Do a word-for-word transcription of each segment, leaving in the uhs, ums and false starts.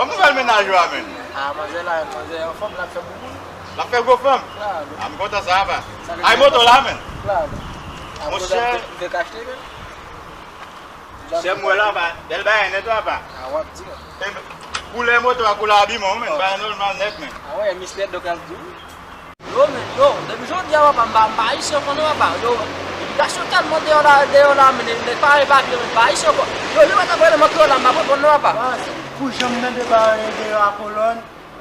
Kòman nouvèl mennaj ou a, menn? Ah, manzè la, manzè anfòm, l ap fè boubou. L ap fè gwo fanm? Klalo. Ah, m kontan sa, apa. Ay, moto la, menn. Klalo. Ah, monchè, m fèk achte, menn. Chè, m wè la, apa. Bèl bagay nèt, apa. Ah, w ap di, menn. Koulè moto a, koulè abiman, menn. Bagay nòmal nèt, menn. Ah, wè, mistè dòk ap di. Yo, men, yo, depi jodi a, papa, m pa, m pa ayisyen ankò non, papa. Yo, imigrasyon tèlman deyò la, deyò la, men, nèg pa gen papye, men, m pa ayisyen ankò. Yo, yo pa t ap rele m an kreyòl la, m p ap reponn non, papa. Baz, pou jan m tande bagay deyò a kolòn,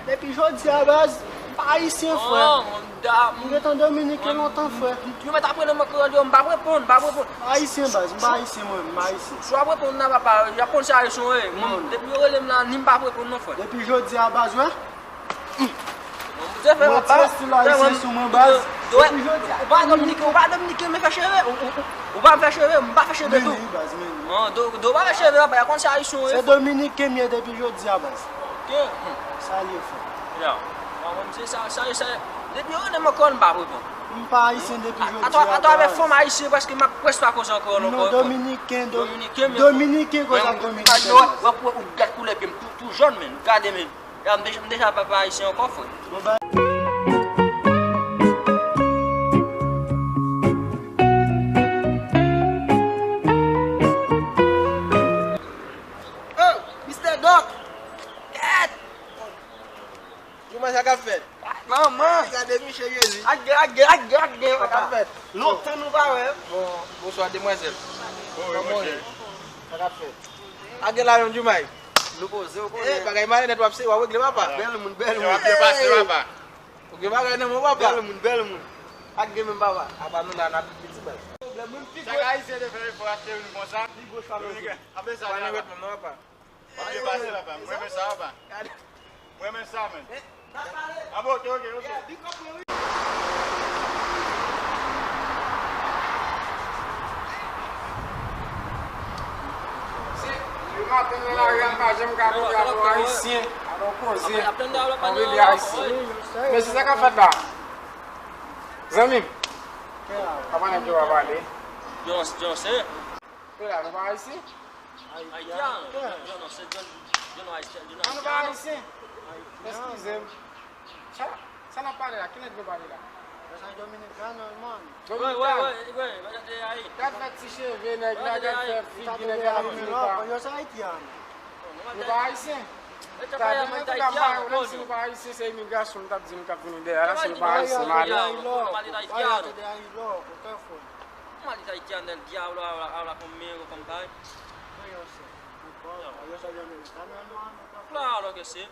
depi jodi a, baz, m pa ayisyen, frè. Oh, mon da-, m gentan Dominiken lontan, frè. Yo mèt ap rele m an kreyòl, yo, m p ap reponn, m p ap reponn. M pa ayisyen, baz, m pa ayisyen, mwen, m pa ayisyen. Si w ap reponn la, papa, y ap konn se ayisyen w ye. Mwen, depi yo rele m la, ni m p ap reponn non, frè. Depi jodi a, baz, wè. Mwen tire stil ayisyen sou mwen, baz. Depi jodi a. Ou pa dominiken, ou pa dominiken, men fè cheve. Ou, ou, ou, ou pa fè cheve, m pa fè cheve tou. Men wi, baz, men wi. An, do, do pa fè cheve, papa, y a konn se ayisyen w ye. Se dominiken m ye depi jodi a, baz. Ok. Sa l ye, frè. Ya. Mwen menm se sa, sa, sa, depi yo rele m ankò, m pa reponn. M pa ayisyen depi jodi a, baz. Atravè fanm ayisyen, prèske m ap prèske pa koze ankò, non, dominiken, dominiken, dominiken, koze ak dominiken. Wè, wè, ou gad koulè pye m, tou, tou jòn, men, gade, men. Ya, m deja, m deja pa, pa ayisyen ankò, frè. Oh, mistè Dòk! Kèt! Kòman sa k ap fèt? Manman! Gade misye Jezi. Ak gen, ak gen, ak gen, ak gen, papa. Sa k ap fèt? Lontan nou pa wè. Bon, bonswa, demwazèl. Kòman w ye? Sa k ap fèt? Ak gen la menm, Djoumay. Nou poze, w konnen. Eh, bagay mare nèt, w ap se, w ap regle, papa. Bèl moun, bèl moun. W ap byen pase, papa. Ou gen bagay nan men w, papa. Bèl moun, bèl moun. Ak gen menm, papa. Apa nou la, n ap piti bal. Sa ka ayisyen te fè efò achte youn konsa. Dominiken, ap de sa, papa. W ap byen pase, papa. Mwen renmen sa, papa. Mwen renmen sa, men. An bon, ok, ok, ok. Depi maten nan lari a, m pa janm ka koze avè w ayisyen. Alò koze, anvi de ayisyen. Men se sa k ap fèt la. Zanmi m. Apa nèg yo pa pale? Yo, yo, se. Frè, nou pa ayisyen? Haitiano. Yo no sé, yo, yo no haitiano, yo no haitiano. An nou pa ayisyen? Eskize m. Sa, sa n ap pale la? Ki nèg nou pale la? Yo soy dominicano, hermano. Dominikano. Wi, wi, wi, wi, wi, wi, wi. Gad fè ti cheve nèg la, gad fè figi nèg la, nou pa. Yo soy haitiano. Nou pa ayisyen. Sa vin nan ti kay la, menm si nou pa ayisyen, se imigrasyon nou t ap di nou k ap vini dèyè la, si nou pa ayisyen, malè. Maldita haitiano, el diablo habla, habla conmigo, compadre. Claro que sí.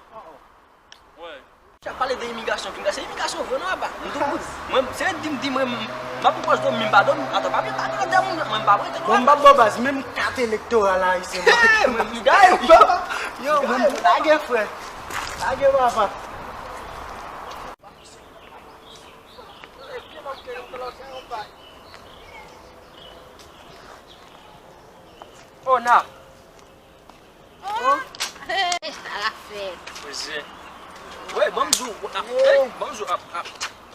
Wi. Sa pale de imigrasyon, pinga, se imigrasyon vre non, apa. M tou, mwen, se di m di mwen, m ap pran pòz dòmi, m pa dòmi. Ata, pa vin, pa vin nan tè moun, mwen, m pa prete non. Bon, m pa bò baz, menm kat elektoral ayisyen, mwen. Mwen, m gaye, yo. Yo, mwen, lage, frè. Lage, papa. Oh, na. Oh, sa la fèt. Poze. Wi, ban m di w, ap, ey, ban m di w, ap, ap,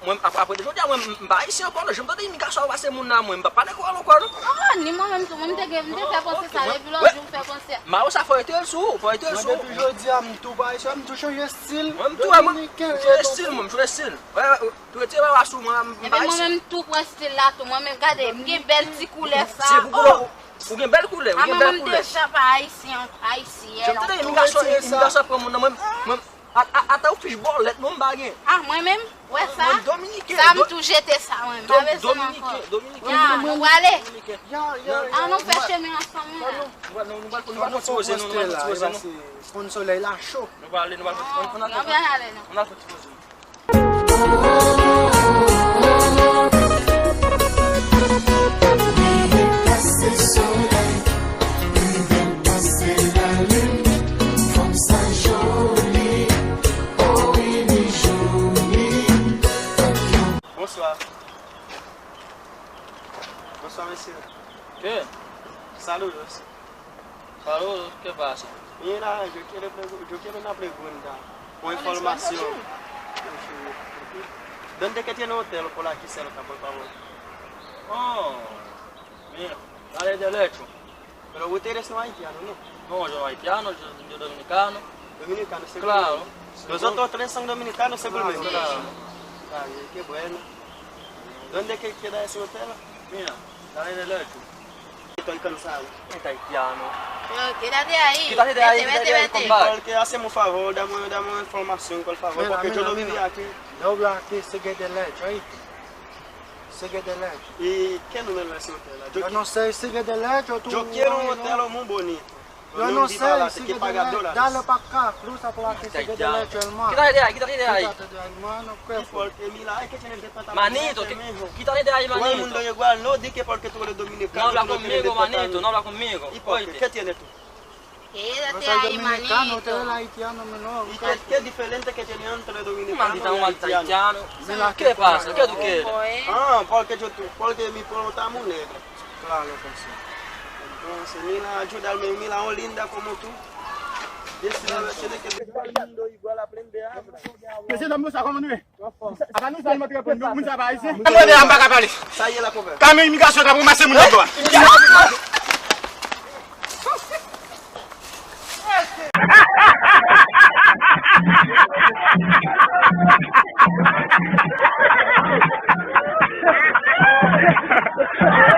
mwen, ap, apre de jodi a, mwen, m, m pa ayisyen ankò, non. Jan m tande imigrasyon ap pase moun nan, mwen, m pa pale kreyòl ankò, non. Oh, ni mwen menm tou, mwen, m te gen, m te fè panse sa, depi lòt jou, m fè panse. Mayo sa fò rete l sou, fò rete l sou. Mwen, depi jodi a, m tou pa ayisyen, m tou chanje estil. Mwen, m tou, mwen, m chanje estil, mwen, m chanje estil. Wi, wi, wi. Tou retire baba sou mwen, m pa ayisyen. Ebyen, mwen menm tou pran estil la tou. Mwen menm, gade, m gen bèl ti koulè sa. Se pou koulè ou, ou gen bèl koulè, ou gen bèl koulè. Mwen menm deja pa ayisyen, ayisyèn. Jan m tande imigrasyon, imigrasyon pran moun nan, mwen, mwen, a, a, ata ou fich bòlèt, mwen m pa gen. Ah, mwen menm, wè sa? Mwen dominiken. Sa m tou jete sa, mwen. M pa bezwen ankò. Dominiken, dominiken. Ya, nou prale. Dominiken. Ya, ya, ya. An nou fè chemen ansanm, wi la. Nou pral, nou pral, nou pral fè ti poze, nou, nou pral fè ti poze, nou. Konn solèy la cho. Nou prale, nou pral fè, nou, nou pral fè ti poze. Bonswa. Bonswa, mesye. Ke? Saludos. Saludos, ¿qué pasa? Mira, yo quiero pregu-, yo quiero una pregunta o información. ¿Dónde que tiene hotel por aquí cerca, por favor? Oh, mira, dale derecho. Pero ustedes son haitianos, ¿no? No, yo haitiano, yo, yo dominicano. Dominicano, seguro. Claro. Los otros tres son dominicanos, seguramente. Claro, claro. Está bien, qué bueno. ¿Dónde que queda ese hotel? Mira, está en el otro. Estoy cansado. Gente haitiano. Pero quédate ahí. Quítate de ahí, vete, quítate de ahí, vete, vete. Compadre. Porque hazme un favor, dame, dame una información, por favor, porque yo no viví aquí. Dobla aquí, sigue derecho, ¿oíste? Sigue derecho. ¿Y qué número es ese hotel? Yo no sé, sigue derecho, tú. Yo quiero un hotel muy bonito. Yo no sé, sigue derecho. Dale pa' acá, cruza por aquí, sigue derecho, hermano. Quítate de ahí, quítate de ahí. Quítate de ahí, hermano, ¿qué fue? Porque mira, es que tiene el departamento. Manito, quítate de ahí, manito. Todo el mundo igual, no di que porque tú eres dominicano, tú no tienes departamento. No habla conmigo, manito, no habla conmigo. ¿Y por qué? ¿Qué tienes tú? Yo soy dominicano, usted es haitiano, mi no. ¿Y qué, qué diferente que tiene entre dominicano y haitiano? Un maldito haitiano. ¿Qué pasa? ¿Qué tú quieres? Ah, porque yo, porque mi pueblo está muy negro. Claro que sí. Entonces, mira, ayúdame, mira, oh, linda como tú. Ese la tiene que todo el mundo igual aprende a hablar. Mesye, dam nou sa, kòman nou ye? Apa nou sa, nou montre pou nou, moun sa pa ayisyen. Mwen mande a, m pa ka pale. Sa ye la, konpè. Kamyon imigrasyon k ap ranmase moun nan bò a.